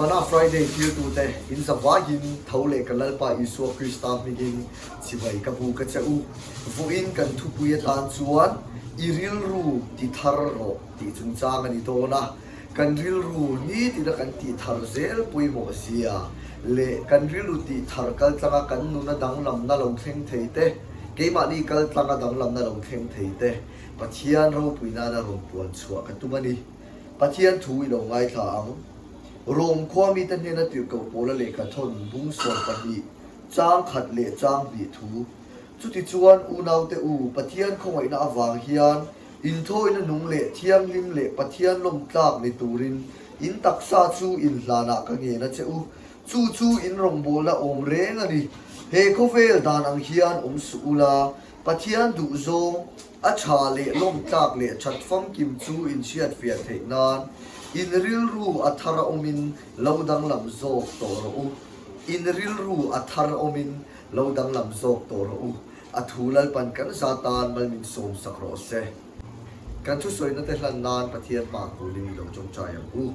Mana Friday thiltute in zavaiin tho leh ka Lalpa Isua Krista hmingin chibai ka bu ka che u. Vawiin kan thupui atan chuan i rilru ti thar rawh tih chungchang a ni dawn a. Kan rilru nitina kan tih thar zel pawimawh zia leh kan rilru tih thar kaltlanga kan nuna danglamna lo thleng thei te, keimahni kaltlanga danglamna lo thleng thei te Pathian ropui nana rawn puan chhuah ka tum a ni. Pathian thu i lo ngaithla ang. Rom khua mite hnena tirhkoh pawla lehkha thawn bung 12, chang khat leh chang hnih thu. Chutichuan unaute u, Pathian khawngaihna avang hian inthawina nung leh thianghlim leh Pathian lawmtlak ni turin in taksa chu inhlanah ka ngen a che u. Chu chu in rawngbawlna awm reng a ni. He khawvel dan ang hian awm suh ula, Pathian duhzawng, a tha leh lawmtlak leh that famkim chu inhriatfiah theih nan in rilru a thar a awmin lo danglam zawk tawh rawh u. In rilru a thar a awmin lo danglam zawk tawh rawh u. A thu Lalpan kan za tan mal min sawmsak rawh se. Kan thusawina te hlan nan Pathian hma kulin i lo tawngtai ang u.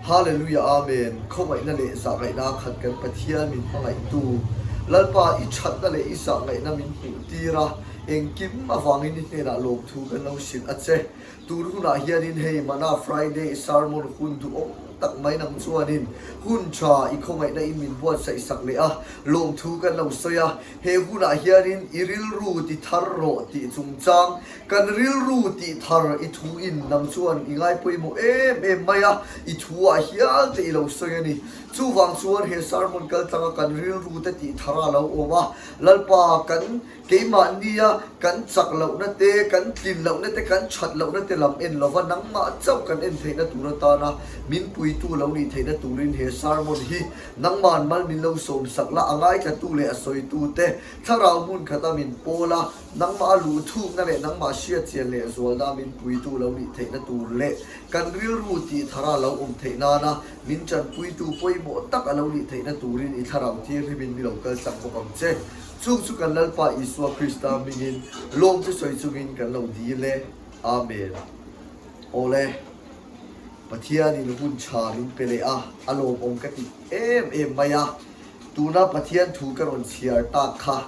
Hallelujah Amen Khawngaihna leh zahngaihna khat kan Pathian min hmangaihtu Lalpa i thatna leh i zahngaihna min hmuh tir a, engkim avangin i hnenah lawmthu kan lo hrilh a che. Tun hunah hianin hei Mana Friday sermon hun duhawm tak mai nang chuanin hun tha i khawngaihna in min buatsaih sak leh a, lawmthu kan lo sawi a. He hunah hianin i rilru ti thar rawh tih chungchang, kan rilru tih thar i thu in nang chuan i ngai pawimawh em em mai a, i thu ah hial te i lo sawi a ni. Chuvang chuan he sermon kaltlanga kan rilru te tih thar a lo awm a, Lalpa kan keimahnia kan chak lohna te, kan tlin lohna te, kan that lohna te lam en lova nangmah chauh kan en theihna tur atana min puitu lo nih theihna turin he sermon hi Nangman mal min lo sawm sak la, a ngaithlatu leh a sawitu te thlarau hmun khata min pawl a, nangmah a luh thukna leh nangmah hriatchian leh zualna min puitu lo nih theihna tur leh kan rilru tih thara lo awm theih nana min tanpuitu pawimawh tak a lo nih theihna turin i thlarau thianghlimin mi lo kal chak bawk ang che. Chung chu kan Lalpa Isua Krista hmingin lawm chu sawi chungin kan lo dil e. Amen. Awle. Pathianin hun tha min pe leh a, a lawmawm ka ti em em mai a. Tuna Pathian thu ka rawn chhiar tak kha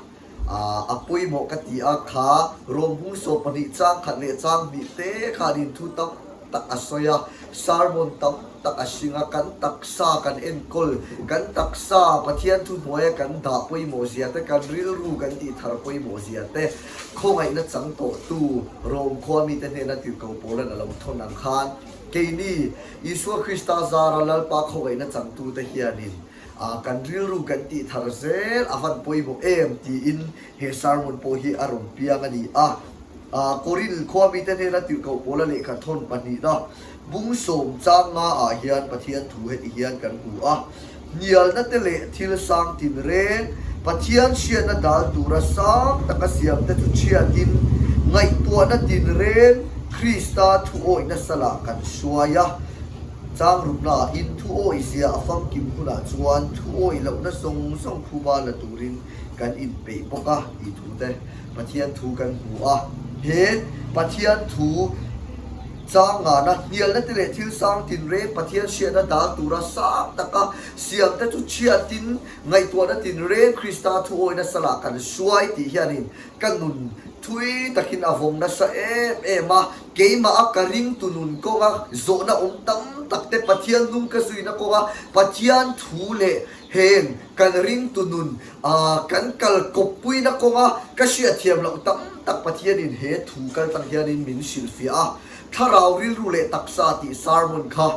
a pawimawh ka ti a, kha Rawmhung 12 chang khat leh chang hnih te khanin thu tam tak a sawi a, sermon tam tak a hring a, kan taksa kan enkawl, kan taksa Pathian thu hnuaia kan dah pawimawh zia te, kan rilru kan tih thar pawimawh zia te, khawngaihna chang tawhtu Rom khua mite hnena tirhkoh Paulan a lo thawn ang khan, Keini, Isua Krista zara Lalpa khawngaihna changtute hianin kan rilru kan tih thar zel a van pawimawh em tiin he sermon pawh hi a rawn piang a ni a. Korinth khua mite hnena tirhkoh Paula lehkha thawn pahnihna bung sawm chang nga ah hian Pathian thu heti hian kan hmu a, Hnialna te leh thil sang tin reng, Pathian hriatna dal tura sang taka siamte chu chhiatin, ngaihtuahna tin reng Krista thuawih nasa lah kan hruai a. Chang rukna in thuawih zia a famkim hunah chuan thuawih lohna zawng zawng phuba la turin kan inpeih bawk a tih thu te Pathian thu kan hmu a. He Pathian thu chang ngana hnialna te leh thil sang tin reng Pathian hriatna dal tura sang taka siamte chu chhiatin Ngaihtuahna tinreng Krista thuawi nasa lah kan hruai tih hianin ka nun thui takin a vawng nasa em em a, keimah a ka ringtu nun kawnga zawhna awm tam tak te Pathian nung ka zuina kawnga Pathian thu leh heng kan ringtu nun kan kal kawppuina kawnga ka hriatthiam loh tam tak Pathianin he thu kal tang hianin min hrilhfiah a, thlarau rilru leh taksa tih sermon kha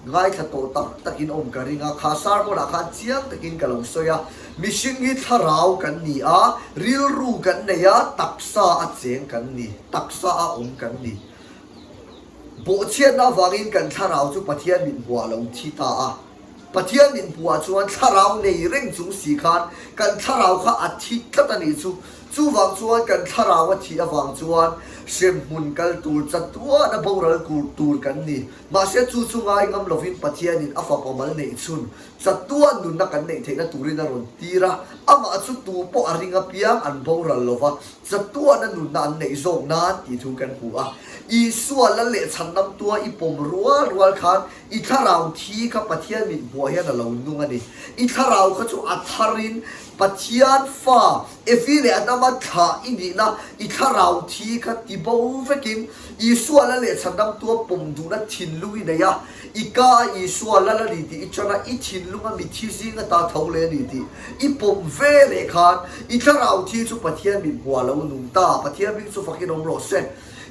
Ngaithla tawh tak takin awm ka ring a, kha sermon ah khan chiang takin ka lo sawi a, mihring hi thlarau kan ni a, rilru kan nei a, taksa a cheng kan ni, taksa a awm kan ni. Bawhchhiatna avangin kan thlarau chu Pathian min hmuh ah lo thi ta a, Pathian min hmuh ah chuan thlarau nei reng chung si khan kan thlarau kha a thi tlat a nih chu. Chuvang chuan kan thlarau a thih avang chuan hremhmun kal tur chatuan a boral tur kan ni. Mahse chu chu ngai ngam lovin Pathianin a fapa mal neih chhun chatuan nunna kan neih theihna turin a rawn tir a, amah chu tu pawh a ring apiang an boral lova chatuana nunna an neih zawk nan tih thu kan hmu a. Isua lal leh chhandamtua i pawm rual rual khan i thlarau thi kha Pathian mit hmuah hian a lo nung a ni. I thlarau kha chu a tharin Pathian fa Evi leh Adama thlah i nihna i thlarau thi kha ti bo vekin Isua lal leh chhandamtua pawm duhna thinlung i nei a. I ka a Isua lal a ni tih i chan a, i thinlunga mithi zing ata tho leh a ni tih i pawm ve leh khan i thlarau thi chu Pathian mit hmuah a lo nung ta. Pathian hming chu fakin awm rawh se.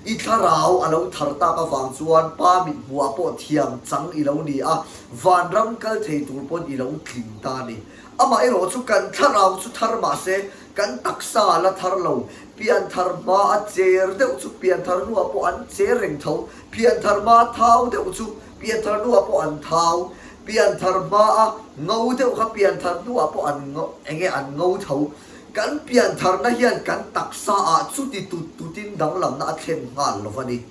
I thlarau a lo thar tak avang chuan Pa mit hmuah pawh thiam chang i lo ni a, vanram kal thei tur pawn i lo tling ta a ni. Amah erawh chu kan thlarau chu thar mah se, kan taksa a la thar lo. Pianthar hma a cher deuh chu pianthar hnuah pawh an cher reng tho. Pianthar hma a thau deuh chu pianthar hnuah pawh an thau. Pianthar hma a ngo deuh kha pianthar hnuah pawh an ngo, enge an ngo tho. Kan piantharna hian kan taksa ah chuti tut tutin danglamna a thlen nghal lo a ni.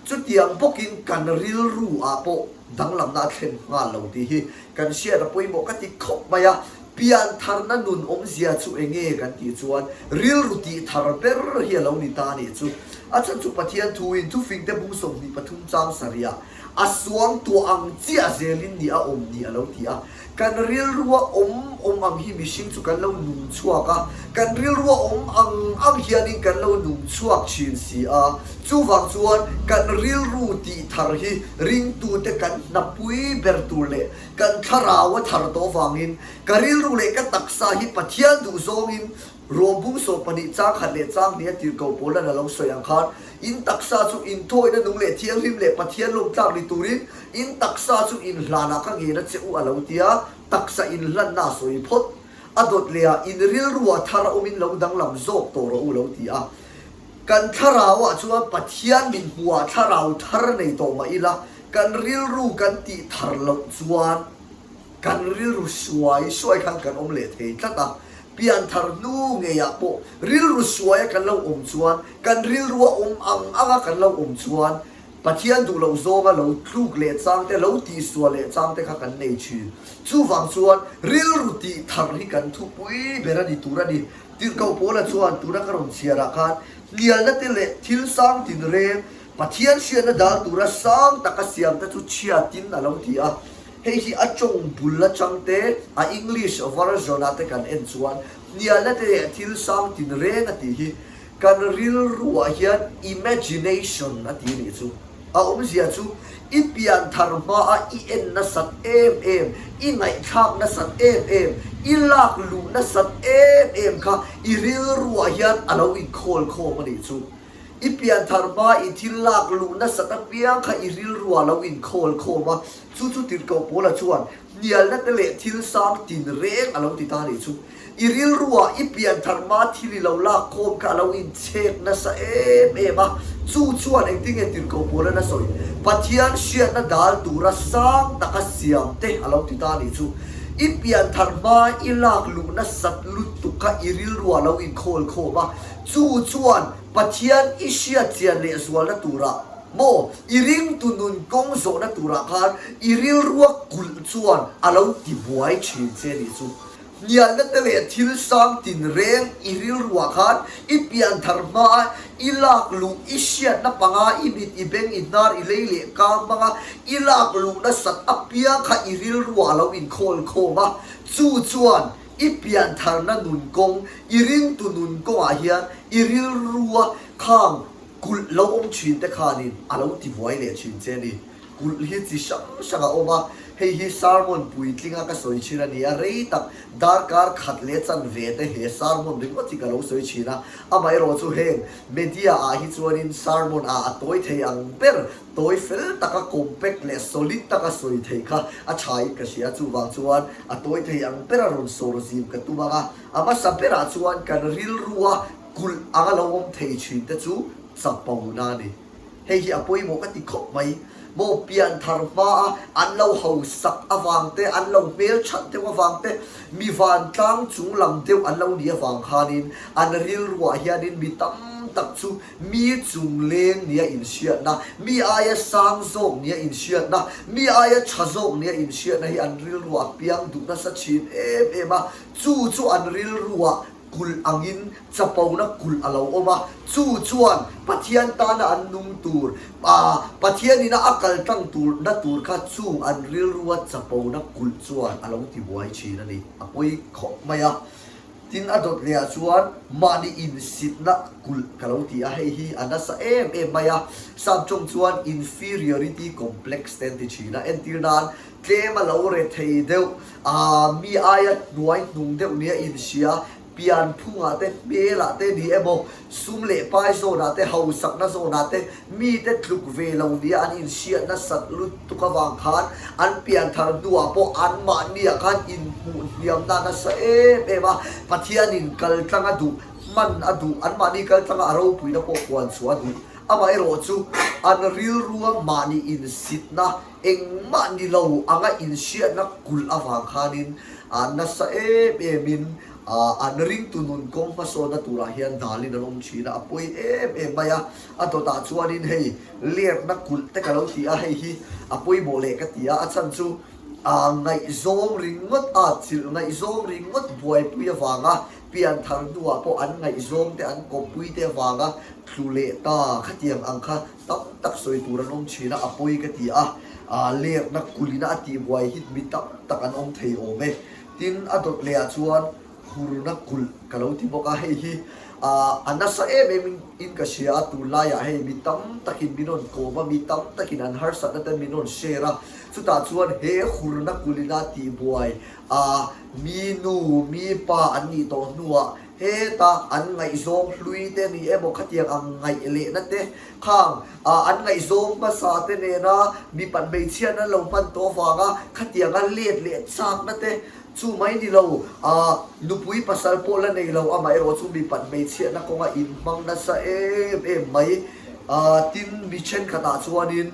Chutiang bawkin kan rilru ah pawh danglamna a thlen nghal lo tih hi kan hriat a pawimawh ka ti khawp mai a. Piantharna nun awmzia chu enge kan tih chuan rilru tih thar ber hi a lo ni ta a nih chu. A chhan chu Pathian thuin thufingte bung 23 chang sarih ah a suang tuah ang chiah zelin ni a awm ni a lo ti a. Kan rilrua awm awm ang hi mihring chu kan lo nung chhuak a, kan rilrua awm ang ang hianin kan lo nung chhuak thin si a. Chuvang chuan kan rilru tih thar hi ringtute kan hnapui ber tur leh kan thlarau a thar tawh vangin ka rilru leh ka taksa hi Pathian duh zawngin Rom bung 12 chang khat leh chang hnih a tirhkoh Paulan a lo sawi ang khan, In taksa chu inthawina nung leh thianghlim leh Pathian lawmtlak ni turin in taksa chu inhlanah ka ngen a che u a lo ti a, taksa inhlanna a sawi phawt. A dawt leh ah in rilru a thar a awmin lo danglam zawk tawh rawh u lo ti a. Kan thlarau ah chuan Pathian min hmuhah thlarau thar nei tawh mah ila, kan rilru kan tih thar loh chuan, Kan rilru suai suai khan kan awm leh thei tlat a, pianthar hnu ngeiah pawh rilru suaia kan lo awm chuan, kan rilrua awm ang anga kan lo awm chuan Pathian duh loh zawnga lo tluk leh chang te, lo tihsual leh chang te kha kan nei thin. Chuvang chuan rilru tih thar hi kan thupui ber a ni tur a ni. Tirhkoh Paula chuan tuna ka rawn chhiarah khan hnialna te leh thil sang tinreng Pathian hriatna dal tura sang taka siam te chu chhiatin a lo ti a. Hei hi a tawng bul atang te, a English version ah te kan en chuan hnialna te leh thil sang tinreng a tih hi kan rilruah hian imagination a ti nih chu. A awmzia chu i pian thar hmaa i en nasat em em, i ngaihthlak nasat em em, i lak luh nasat em em kha i rilruah hian a lo inkhawl khawm a nih chu. I pianthar hma i thil lak luh nasat apiang kha i rilru a lo inkhawl khawm a, chu chu tirhkoh Paula chuan hnialna te leh thil sang tin reng a lo ti ta nih chu. I rilru ah i pianthar hma thil i lo lak khawm kha a lo inchhek nasa em em a, chu chuan engtin nge tirhkoh Paula'n a sawi? Pathian hriatna dal tura sang taka siam te a lo ti ta nih chu. I pianthar hma i lak luh nasat lutuk kha i rilru a lo inkhawl khawm a, Chu chuan Pathian i hriat chian leh zualna turah maw, i ringtu nun kawng zawhna turah khan i rilrua kulh chuan a lo ti buai thin che nih chu. Hnialna te leh thil sang tinreng i rilruah khan i pianthar hmaa i lak luh i hriatna panga i mit i beng i hnar i lei leh ka hmanga i lak luh nasat apiang kha i rilruah a lo inkhawl khawm a, chu chuan I piantharna nun kawng, i ringtu nun kawngah hian i rilrua khang kulh lo awm thin te khanin a lo ti buai leh thin che a ni. Kulh hi chi hrang hrang a awm a, hei hi sermon puitlinga ka sawi thin a ni a, rei tak darkar khat leh chanve te he sermon ringawt hi ka lo sawi thin a, amaherawhchu heng media ah hi chuanin sermon ah a tawi thei ang ber Tawi fel taka compact leh solid taka sawi theih kha a thain ka hria. Chuvang chuan a tawi thei ang bera rawn sawr zim ka tum ang a, a hmasa berah chuan kan rilrua kulh anga lo awm thei thin te chu chapona a ni. Hei hi a pawimawh ka ti khawp mai. Maw pianthar hmaa an lo hausak avang te, an lo hmelthat deuh avang te, mi vantlang chung lam deuh an lo nih avang khanin an rilruah hianin mi tam tak chu Mi chungleng nia inhriatna, mi aia sang zawk nia inhriatna, mi aia tha zawk nia inhriatna hi an rilruah a piang duh nasa thin em em a, chu chu an rilruah. Kulh angin chapona kulh a lo awm a, chu chuan Pathian tana an nung tur, Pathian ina a kal tlang tur na tur kha chung an rilrua chapona kulh chuan a lo tibuai thin a ni. A pawi khawp mai a. Tin a dawt leh ah chuan mahni insitna kulh ka lo ti a, hei hi a nasa em em mai a. Sap tawng chuan inferiority complex te an ti thin a, entir nan Tlem a lo re thei deuh a, mi aia hnuai hnung deuh nia inhria, pian phungah te, hmelah te ni emaw, sum leh pai zawnah te, hausakna zawnah te, mite tluk ve lo nia an inhriat nasat lutuk avang khan an pian thar hnuah pawh anmahniah khan inhmuh hniamna nasa em em a, Pathianin kal tlang a duh, hman a duh, anmahni kal tlanga a ropuina pawh puan chhuah a duh. Amaherawhchu, an rilrua mahni insitna Engmah ni lo anga inhriatna kulh avang khanin nasa em emin an ringtu nun kawng hmasawnna turah hian dalin an awm thin a, a pawi em em mai a. A dawtah chuanin hei lerhna kulh te ka lo ti a, hei hi a pawimawh leh ka ti a, a chhan chu ngaihzawng ringawt a chilh ngaihzawng ringawt buaipui avanga pianthar hnuah pawh an ngaihzawng te an kawppui te avanga tlu leh ta khatiang ang kha Tam tak sawi tur an awm thin a, a pawi ka ti a, lerhna kulina a tihbuai hi mi tam tak an awm thei awm e. Tin, a dawt lehah chuan hurna kulh ka lo ti bawk a, hei hi a nasa em em in ka hria a, tunlaiah hei mi tam takin min rawn kawm a, mi tam takin an harsatna te min rawn share a, chutah chuan he hurna kulina tihbuai mi nu, mi pa an nih tawh hnuah Heta an ngaihzawng hlui te ni emaw khatiang ang ngaih lehna te khang an ngaihzawng hmasa te nena mipat hmeichhiatna an lo hman tawh avanga khatianga let leh chakna te chu mai ni lo nupui pasal pawh la nei lo amaherawh chu mipat hmeichhiatna kawnga inhmang nasa em em mai tin mi thenkhatah chuanin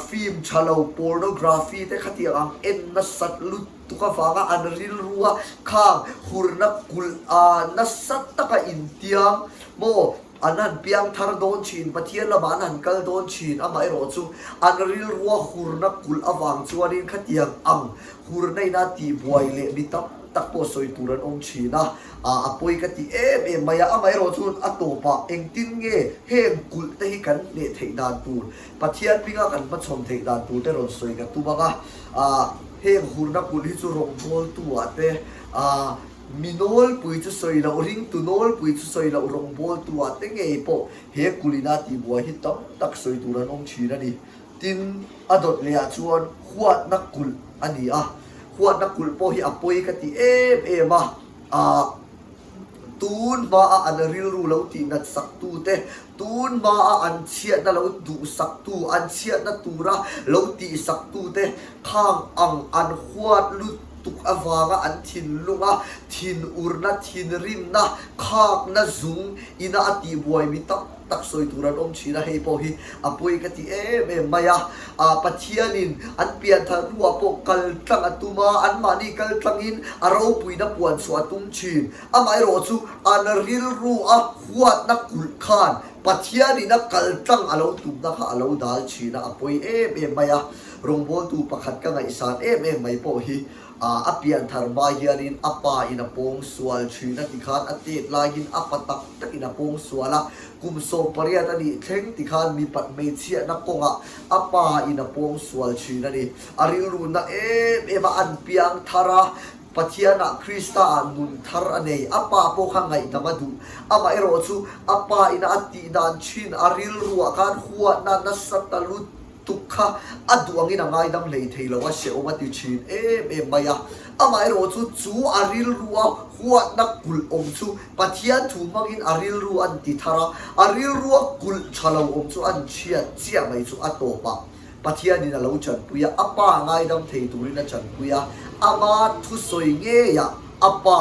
film tha lo pornography te khatiang ang en nasat lut Tuk avanga an rilrua khang hurna kulh a nasa taka intiang maw an han piang thar dawn thin, Pathian lamah an han kal dawn thin, amaherawh chu an rilrua hurna kulh avang chuanin khatiang ang hurna ina tihbuai leh mi tam tak pawh sawi tur an awm thin a, a pawi ka ti em em mai a, amaherawh chu a tawpah engtin nge heng kulh te hi kan hneh theih dan tur Pathian hminga kan hmachhawn theih dan tur te rawn sawi ka tum ang a, Heng hurna kulh hi chu rawngbawltu ah te, ah mi nawlpui chu sawi loh, ringtu nawlpui chu sawi loh rawngbawltu ah te ngei pawh he kulh ina tihbuai hi tam tak sawi tur an awm thin a ni. Tin, a dawt leh ah chuan huatna kulh a ni a, huatna kulh pawh hi a pawi ka ti em em a, ah Tun hmaa an rilru lo tihnat saktute, tun hmaa an chhiatna lo duhsaktu, an chhiatna tura lo tihsaktute khang ang an huat lutuk avanga an thinlunga thinurna, thinrimna, khakna zung ina a tihbuai mi tam tak sawi tur an awm thin a, hei pawh hi a pawi ka ti em em mai a. Pathianin an pianthar hnuah pawh kal tlang a tum a, anmahni kal tlangin a ropuina puan chhuah a tum thin. Amaherawh chu an rilru a huatna kulh khan Pathianin a kal tlang a lo tumna kha a lo dal thin a, a pawi em em mai a. Rawngbawltu pakhat ka ngaihsan em em mai pawh hi A pianthar hma hianin a pa in a pawng sual thin a tikhan a tet laiin a pa tak takin a pawng sual a, kum 18 a nih thleng tikhan mipat hmeichhiatna kawngah a pa in a pawng sual thin a ni. A rilru na em em a, an piang thar a, Pathianah Krista ah nun thar a nei. A pa pawh kha ngaihdam a duh. Amaherawh chu a pa ina a tih dan thin a rilruah khan huatna nasa ta lut tuk kha a duh angin a ngaidam hlei thei lo a, hrehawm a ti thin em em mai a. Amaherawh chu chu a rilrua huatna kulh awm chu Pathian thu hmangin a rilru an ti thar a, a rilrua kulh tha lo awm chu an chhiat chiah mai chu a tawp a. Pathianin a lo chanpui a, a pa ngaidam thei turin a chanpui a, ama thusawi ngeiah a pa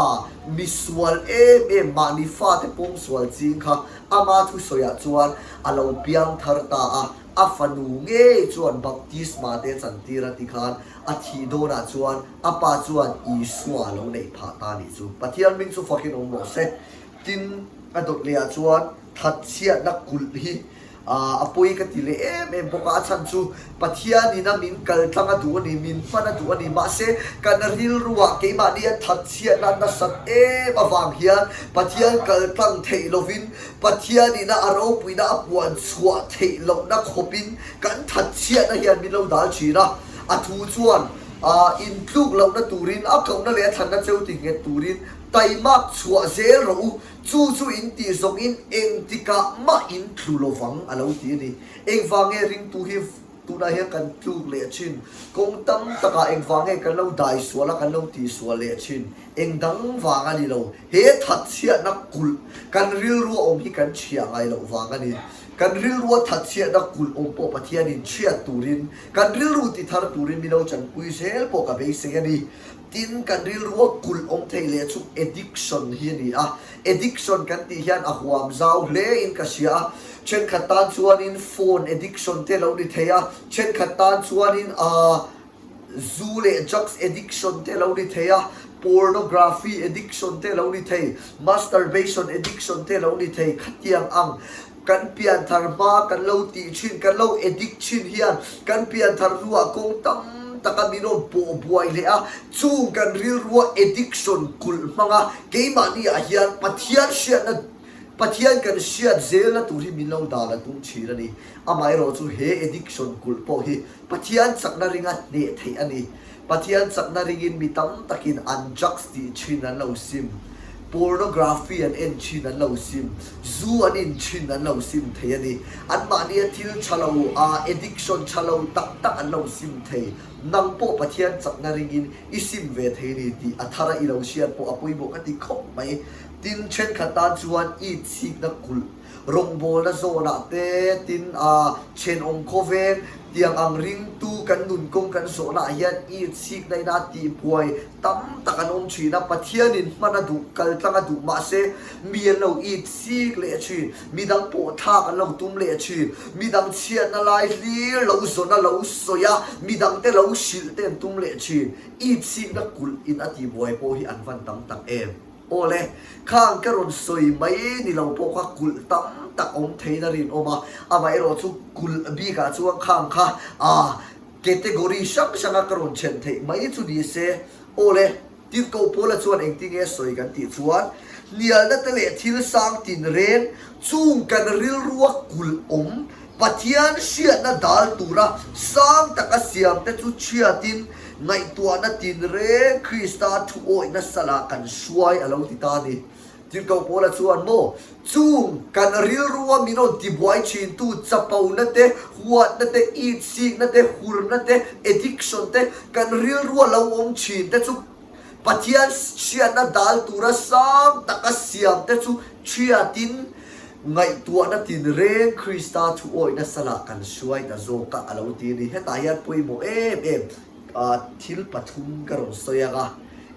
misual em em mahni fate pawngsual ching kha ama thusawiah chuan a lo piang thar ta a. A fanu ngei chuan baptisma te chantir a ti khan a thih dawnah chuan a pa chuan Isua a lo neih phah ta nih chu. Pathian hming chu fakin awm rawh se. Tin, a dawt lehah chuan thatchhiatna kulh hi. A pawi ka ti leh em em bawk a, a chhan chu Pathianin a min kal tlang a duh a ni, min hman a duh a ni. Mahse, kan rilruah keimahni a that chhiatna nasat em avang hian Pathian kal tlang theih lovin Pathianin a a ropuina a puan chhuah theih lohna khawpin kan that chhiatna hian min lo dal thin a. A thu chuan intluk lohna turin, a kohna leh a thlanna cheu ti nghet turin taimak chhuah zel rawh u. Chu chu in tih zawngin engtikah mah in tlu lovang a lo ti a ni. Engvang nge ringtu hi tunah hian kan tluk leh thin? Kawng tam takah engvang nge kan lo dai sual a, kan lo tih sual leh thin? Eng dang vang a ni lo. He thatchhiatna kulh kan rilrua awm hi kan chhiah ngai loh vang a ni. Kan rilrua thatchhiatna kulh awm pawh Pathianin chhiat turin, kan rilru ti thar turin mi lo chanpui zel pawh ka beisei a ni. Tin, kan rilrua kulh awm thei leh chu addiction hi a ni a. Addiction kan tih hian a huam zau hle in ka hria a. Thenkhat tan chuanin phone addiction te lo ni thei a, thenkhat tan chuanin aah zu leh drugs addiction te lo ni thei a, pornography addiction te lo ni thei, masturbation addiction te lo ni thei, khatiang ang. Kan pianthar hma kan lo tih thin, kan lo addict thin hian kan pianthar hnuah kawng tam taka min rawn pawh buai leh a, chung kan rilrua addiction kulh hmanga keimahni ah hian Pathian hriatna, Pathian kan hriat zelna tur hi min lo dal a tum thin a ni. Amaherawh chu he addiction kulh pawh hi Pathian chakna ringa hneh theih a ni. Pathian chakna ringin mi tam takin an drugs tih thin an lo sim, pornography an en thin an lo sim, zu an in thin an lo sim thei a ni. Anmahnia thil tha lo, addiction tha lo tak tak an lo sim thei. Nang pawh Pathian chakna ringin i sim ve thei ni tih a thara i lo hriat pawh a pawimawh ka ti khawp mai. Tin, thenkhat tan chuan i chhikna kulh Rawngbawlna zawnah te tin a thenawm khawveng tiang ang ringtu kan nun kawng kan zawhnaah hian i chhikna ina tihbuai tam tak an awm thin a, Pathianin hman a duh, kaltlang a duh mahse mi an lo it chhik leh thin, midang pawh thlak an lo tum leh thin, midang chhiatna lai hlir lo zawn a lo sawi a, midangte lo hrilh te an tum leh thin, it chhikna kulh in a tihbuai pawh hi an van tam tak em. Aw le, khang ka rawn sawi mai ni lo pawh kha kulh tam tak awm theiin a rinawm a, amaherawh chu kulh bikah chuan khang kha aa category hrang hranga ka rawn then theih mai chu ni se. Aw le, Tirhkoh Paula chuan engtinge sawi kan tih chuan, hnialna te leh thil sang tinreng chung kan rilrua kulh awm Pathian hriatna dal tura sang taka siamte chu chhiatin ngaihtuahna tinreng Krista thu awihna salah kan hruai a lo ti ta a ni. Tirhkoh Paula chuan maw, Chung kan rilrua min rawn tibuai thintu chapona te, huatna te, itsikna te, hurna te, addiction te, kan rilrua lo awm thin te chu Pathian hriatna dal tura sang taka siamte chu thiatin ngaihtuahna tinreng Krista thu awihna salah kan hruai ta zawk a, a lo ti a ni. Hetah hian pawimawh em em thil pathum ka rawn sawi ang a,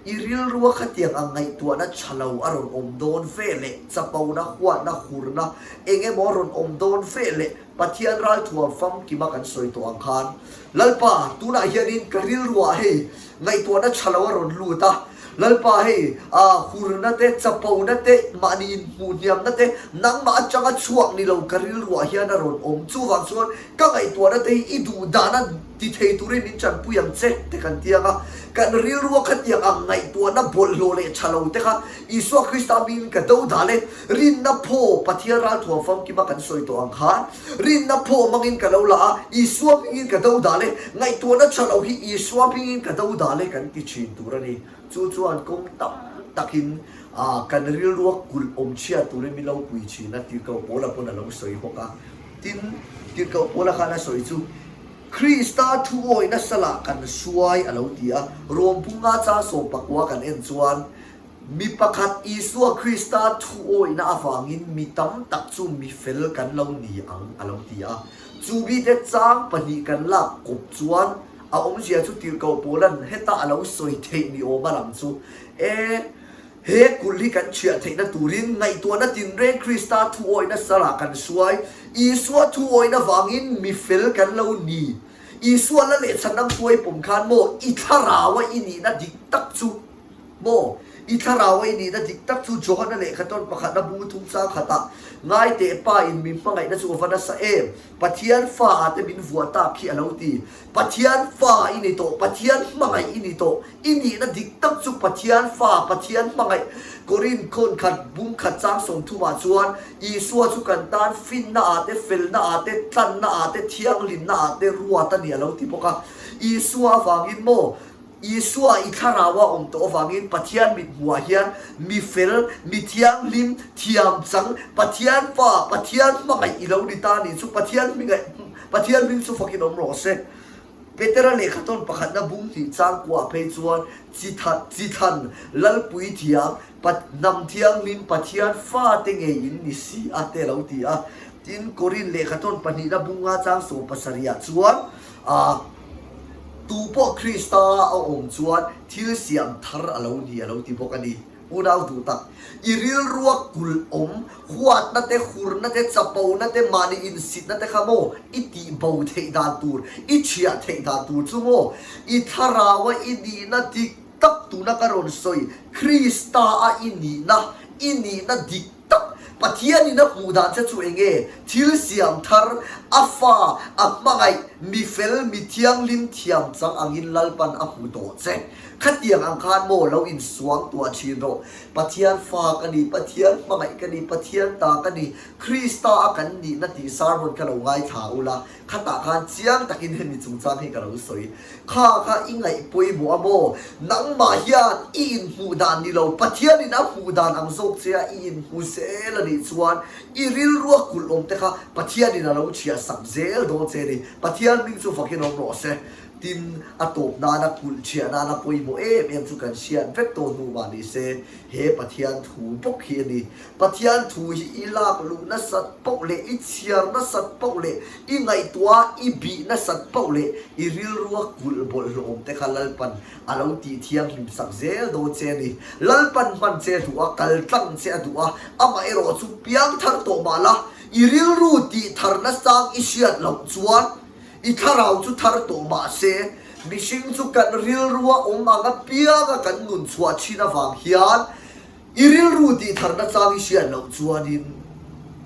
i rilrua khatiang ang ngaihtuahna tha lo a rawn awm dawn ve leh chapona, huatna, hurna eng emaw a rawn awm dawn ve leh Pathian ralthuam famkima kan sawi tawh ang khan, Lalpa, tunah hianin ka rilruah hei ngaihtuahna tha lo a rawn lut a, Lalpa hei, ah, hurna te, chapona te, mahni inhmuh hniamna te, nangmah atanga chhuak ni lo ka rilruah hian a rawn awm. Chuvang chuan ka ngaihtuahna te hi i duh dana ti thei turin min tanpui ang che te kan ti ang a. Kan rilrua khatiang ang ngaihtuahna bawlhhlawh leh tha lo te kha Isua Krista hmingin ka do dal e. Rinna phaw Pathian ralthuam famkima kan sawi tawh ang khan, rinna phaw hmangin ka lo la a, Isua hmingin ka do dal e, ngaihtuahna tha lo hi Isua hmingin ka do dal e kan ti thin tur a ni. Chu chuan kawng tam takin kan rilrua kulh awm chhia turin min lo pui thin a, Tirhkoh Paula pawn a lo sawi bawk a. Tin, Tirhkoh Paula khan a sawi chu, Krista thu awihna salah kan hruai a lo ti a, Rom Punga chang 19 kan en chuan, Mi pakhat Isua Krista thuawihna avangin mi tam tak chu mi fel kan lo ni ang a lo ti a. Chu mite chang pahnih kan lak kawp chuan a awmzia chu Tirhkoh Paula'n heta a lo sawi theih ni awm a lang chu e, he kulh hi kan chhiah theihna turin ngaihtuahna tinreng Krista thuawihna sarah kan hruai. Isua thuawihna vangin mi fel kan lo ni. Isua la leh chhan ang tuai pawm khan maw i thlaraua i nihna dik tak chu Maw? I thlarau a i nihna dik tak chu Johana lehkha tawn pakhatna bu thum chang khatah ngai teh pa in min hmangaihna chu a va nasa em? Pathian fa ah te min vuah tak khi a lo ti. Pathian fa i ni tawh, Pathian hmangaih i ni tawh. I nihna dik tak chu Pathian fa, Pathian hmangaih. Korin khawn khat bung khat chang sawmthumah chuan Isua chu kan tan finna ah te, felna ah te, tlanna ah te, thianghlimna ah te ruat a ni a lo ti bawk a. Isua avangin maw? Isua i thlarau a awm tawh avangin Pathian mit hmuhah hian mi fel, mi thianghlim, thiam chang, Pathian fa, Pathian hmangaih i lo ni ta nih chu Pathian hmingaih, Pathian hming chu fakin awm rawh se. Petera lehkha tawn pakhatna bung hnih chang kuah phei chuan chi tha, chi thlan, Lalpui thiam, Pat, hnam thianghlim, Pathian fate ngei in ni si a te lo ti a. Tin, Korin lehkha tawn pahnihna bunga chang 70 ah chuan, A tu pawh Krista a awm chuan thil siam thar a lo ni a lo ti bawk a ni. Unau duh tak, i rilrua kulh awm, huatna te, hurna te, chapona te, mahni insitna te kha maw i tih bo theih dan tur, i thiah theih dan tur chu maw i thlaraua i nihna dik tak tuna ka rawn sawi, Krista a i nihna, i nihna dik Tak, Pathianin a hmuh dan che chu eng nge? Thil siam thar, a fa, a hmangaih, mi fel, mi thianghlim thiam chang angin Lalpan a hmu tawh che. Khatiang ang khan maw lo insuang tuah thin rawh. Pathian fa ka ni, Pathian hmangaih ka ni, Pathian ta ka ni, Krista a kan nihna tih sermon kha lo ngaithla ula, Khatah khan chiang takin hemi chungchang hi ka lo sawi. Kha kha i ngaih pawimawh a maw? Nangmah hian i inhmuh dan ni lo, Pathianin a hmuh dan ang zawk che a i inhmu zel a nih chuan i rilrua kulh awm te kha Pathianin a lo chhiah sak zel dawn che a ni. Pathian hming chu fakin awm rawh se. Tin, a tawp nana kulh chhiah nana pawimawh em em chu kan hriat vek tawh hnu mah ni se, he Pathian thu bawk hi a ni. Pathian thu hi i lak luh nasat poh leh i chhiar nasat poh leh i ngaihtuah i bih nasat poh leh i rilrua kulh bawlhhlawh awm te kha Lalpan a lo tih thianghlim sak zel dawn che a ni. Lalpan hman che a duh a, kal tlang che a duh a, amah erawh chu piang thar tawh mah la, i rilru tih thar nasang i hriat loh chuan i thlarau chu thar tawh mah se, mihring chu kan rilrua awm ang apianga kan nun chhuah thin avang hian I rilru tih tharna chang i hriat loh chuanin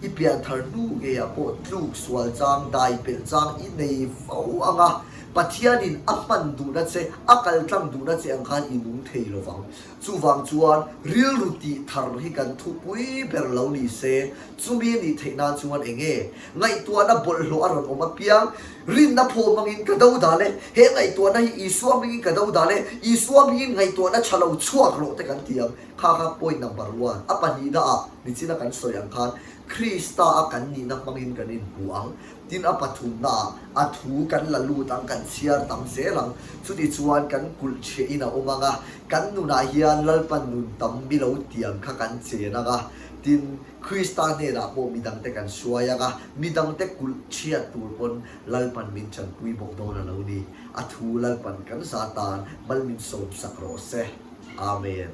i pian thar hnu ngeiah pawh tluk sual chang, dai pelh chang i nei fo ang a, Pathianin a hman duhna che, a kaltlang duhna che ang khan i nung thei lo vang. Chuvang chuan rilru tih thar hi kan thupui ber lo ni se, chumi a nih theih nan chuan eng nge ngaihtuahna bawlhhlawh a rawn awm apiang, rinna phaw hmangin ka do dal e, he ngaihtuahna hi Isua hmingin ka do dal e, Isua hmingin ngaihtuahna tha lo chhuak rawh te kan ti ang. Kha kha point number one, a pahnihna ah nichina kan sawi ang khan Krista a kan nihna hmangin kan inhmu ang, tin a pathumna ah a thu kan la lut ang, kan chhiar tam zel ang, chuti chuan kan kulh chhiah in a awm ang a, kan nunah hian Lalpan nun tam mi lo tiam kha kan chen ang a, tin Krista hnenah pawh midangte kan hruai ang a, midangte kulh chhiat tur pawn Lalpan min chanpui bawk dawn a lo ni, a thu Lalpan kan za tan mal min sawmsak rawh se. Amen.